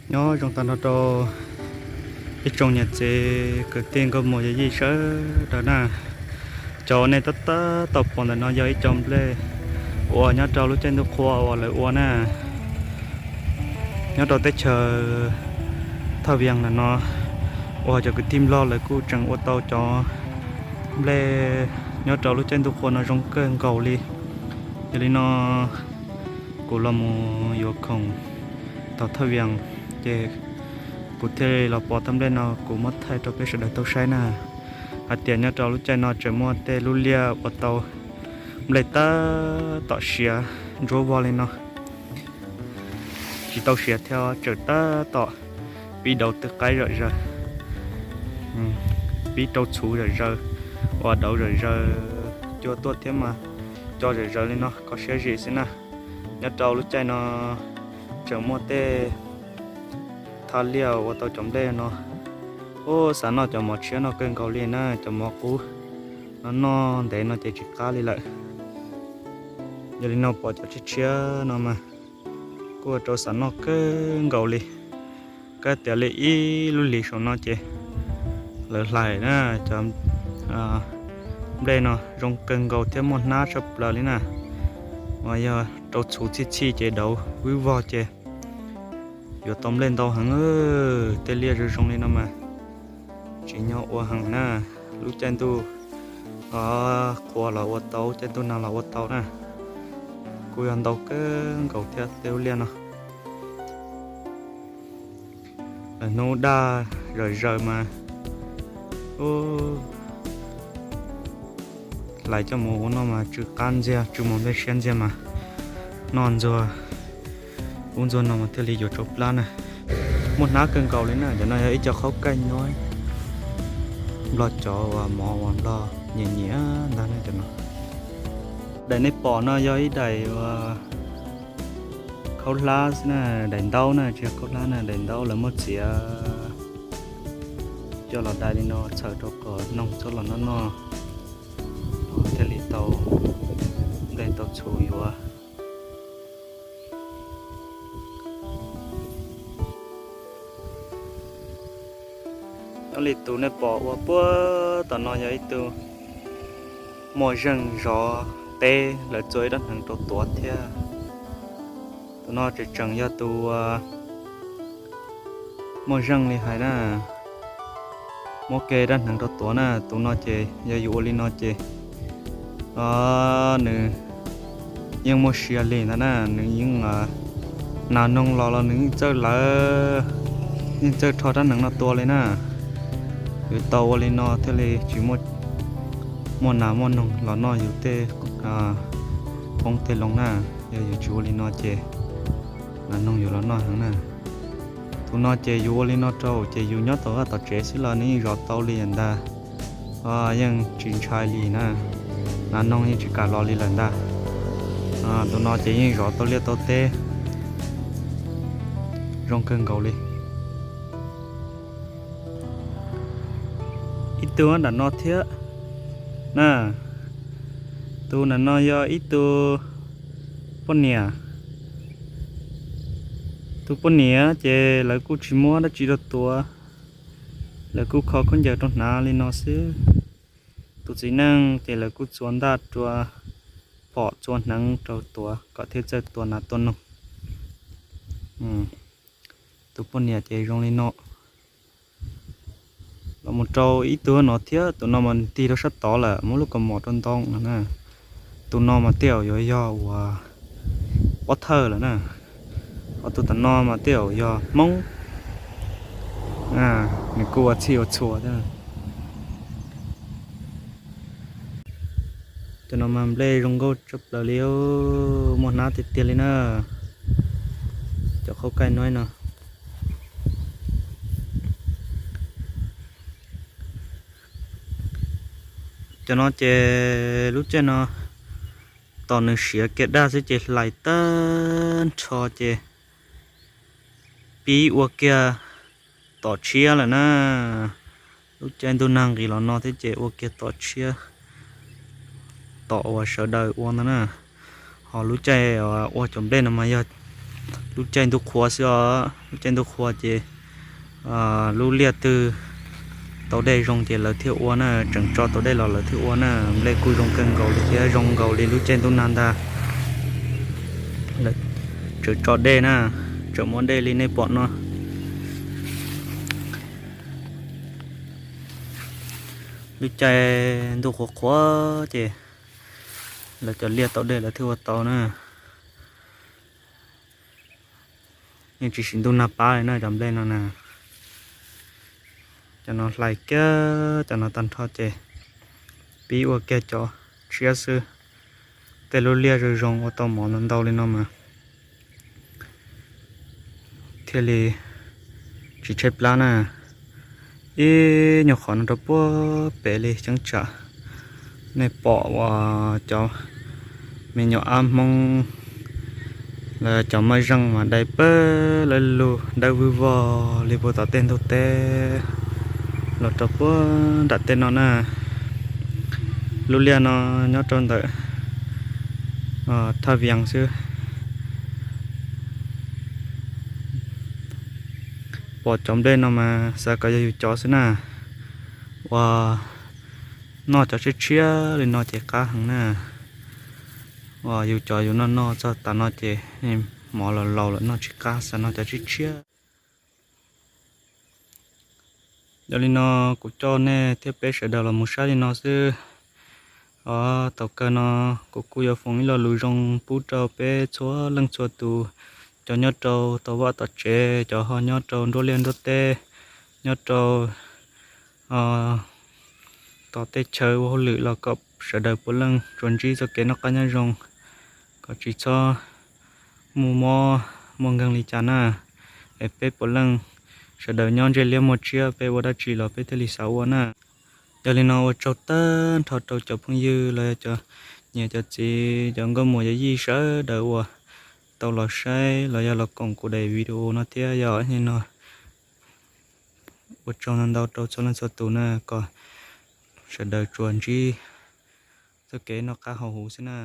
Nyob zoo tag nrho rau ib tsoom niam txiv kwv tij nkauj muam yawm yij sawv daws na. Cov uas nej tab tab tom pom ntawm no yog ib co nplej uas nyob rau lub caij ntuj qhua uas lawv ua na. Nyob rau teb chaws Thaj Vias ntawm no, uas cov kwv tij Nplog lawv kuj tseem ua tau cov nplej nyob rau lub caij ntuj qhua no zoo kawg nkaus li. Yog li no kuv los mus yuav khoom tau Thaj Vias, ces kuv thiaj li los pom tau nplej no kuv muab thaij rau peb sawv daws tau saib na. Hais tias nyob rau lub caij no tseem muaj tej lub liaj ua tau nplej tab tom siav ntsuab vog li no. Tsis tau siav thiab, tseem tab tom pib dauv tw qaib zom zaws, pib rau txhuv zom zaws, uas dauv zom zaws, cua tuaj thiab mas co zom zaws li no, kho siab zim xwb na. Nyob rau lub caij no tseem muaj tej thaj liaj ua tau cov nplej no. Ub, xav noj cov mov tshiab no kawg nkaus li na, cov mov qub no noj ntev no ces tsis qab li lawm. Yog li no pom cov tshiab tshiab no mas kuj ua rau xav noj kawg nkaus li. Kab tias li ib lub hlis saum no ces lawv hlais na, cov nplej no zoo kawg nkaus thiab muaj hnab tshaj plaws li na. Mas yog rau txhuv txhij txhij ces dauv vwb vog ces yuav tau nplej ntau heev. Tej liaj zoo zoo li no mas tsim nyog ua heev na. Lub caij ntuj qhua los ua tau, caij ntuj nag los ua tau na. Kuj yog ntau kawg nkaus thiab tej lub liaj no. Lawv hnub daj zawm zaws mas hlais coj mus ua noj mas tsw qab ntxiag, tsw mus nplej siab ntxiag mas noj ntxuag ub ntxuag no mas thiaj li yuav tsau plab na. Muaj hnab kawg nkaus li na. Cov no yog ib co khaub kaij nyob Nplog, cov uas mov uas Nplog nyiam nyiam ntag na cov no. Daim nej pom no yog ib daim uas khaub hlab xwb na, daim ntaub na, tsis yog khaub hlab na, daim ntaub lawv muab txiav coj los dai li no txhawm rau kom noog txhob los noj noj, thiaj li tau nplej tau txhuv yuav. Nyob li tus nej pom ua puag tom no yog ib tug muaj zeej zov teb, lawv txua ib rab hneev rau tuav thiab. Tus no tseem tseem yog tus muaj zeej li hais na, muab ke rab hneev rau tuav na. Tus no ces yog yus ua li no ces nws yeej muaj sia li ntag na, nws yeej nas noog los los nws yeej txawj lawv, yeej txawj rho rab hneev no tua li na. Yus tau ua li no thiaj li tsis muaj nas muaj noog los noj yus tej qoob tej loo na. Yog yus tsis ua li no ces nas noog yus los noj heev na. Tus no ces yus ua li no rau ces yus nyob tom vaj tom tsev xwb los nws yeej zov tau li ntag. Yeej tsis ntshai li na, nas noog yeej tsis kam los li lawm ntag. Tus no ces yeej zov tau liaj tau teb zoo kawg nkaus li. Ib tug nram no thiab na, tus nram no yog ib tug poj niam. Tus poj niam ces lawv kuj tsis muab dab tsi rau tuav, lawv kuj kho khaub ncaws rau hnav li no xwb. Tus txiv neej ces lawv kuj txua ntaj rua phom txua hneev rau tuav kom thiaj txawj tua nas tua noog. Tus poj niam ces zoo li no. Los mus rau ib tug no thiab, tus no mas tig rau sab tod lawm, muab lub kaus mom rau ntoo no na. Tus no mas tej zaum yuav yog uas pov thawj lawm na. Ho tus tom no mas tej zaum yog Hmoob, nws kuj ua txhij ua txhua thiab. Cov no mas nplej zoo nkauj tshaj plaws li, muaj hnab tiag tiag li na. Cov khaub kaij nuaib no. Cov no ces lub caij no tos nws siav kiag daj xwb ces hlais tag nrho ces pib ua kiag tom tshiab lawm na. Lub caij ntuj nag nqis los no thiab ces ua kiag tom tshiab, tom uas sawv daws ua ntag na. Ho lub caij ua cov nplej no mas yog Lub caij ntuj qhua xwb os, lub caij ntuj qhua ces lub liaj twg tau dej zoo ces lawv thiaj ua na, tseem tso tau dej los lawv thiaj ua na. Nplej kuj zoo kawg nkaus li thiab zoo nkaus li lub caij ntuj nag ntag. Tseem tso dej na, tseem muaj dej li nej pom no. Lub caij ntuj qhuav qhuav ces lawv cov liaj tau dej lawv thiaj ua tau na. Yeej tsis siv ntuj nag pab li na cov nplej no na. Cov no hlais kiag cov no tag nrho ces pib ua kiag cov tshiab xwb. Tej lub liaj zoo zoo ua tau mov ntau ntau li no mas thiaj li tsis tshaib plab na. Ib nyuag qhov no rau puag pem li cheeb tsam, nej pom uas cov me nyuam ab Hmoob los cov maj zeej mas dai pawg lawv lug dawb vwg vog li puag tom tej ntug teb los rau puag nram tej no na. Lub liaj no nyob rau ntawm Thaj Vias xwb. Pom cov nplej no mas xav kom yog yus cov xwb na. Uas noj cov tshiab tshiab li no ces qab heev na. Uas yus cov yus noj noj txog tas no ces mov los laus lawm noj tsis qab, xav noj cov tshiab tshiab. Yog li no kuv coj nej thiab peb sawv daws los mus saib li no xwb. Os, thaum kawg no kuv kuj yuav foom ib lo lus zoo pub rau peb txhua leej txhua tus, cov nyob rau tom vaj tom tsev, cov ho nyob rau nruab liaj nruab teb, nyob rau tom tej chaw ua hauj lwm los kom sawv daws puav leej tsuas ntsib txoj kev noj qab nyob zoo, kom tsis txhob muaj mob muaj nkeeg li cas na. Es peb puav leej sawv daws nyob ntsej liab muag tshiab, peb ua dab tsi los peb thiaj li xav ua na. Yog li no ua tsaug tag nrho rau cov phooj ywg los yog cov niam cov txiv, cov nkauj muam yawm yij sawv daws uas tau los saib los yog los koom kuv daim video no thiab. Yog li no ua tsaug ntau ntau rau txhua leej txhua tus na, kom sawv daws tsuas ntsib txoj kev noj qab haus huv xwb na.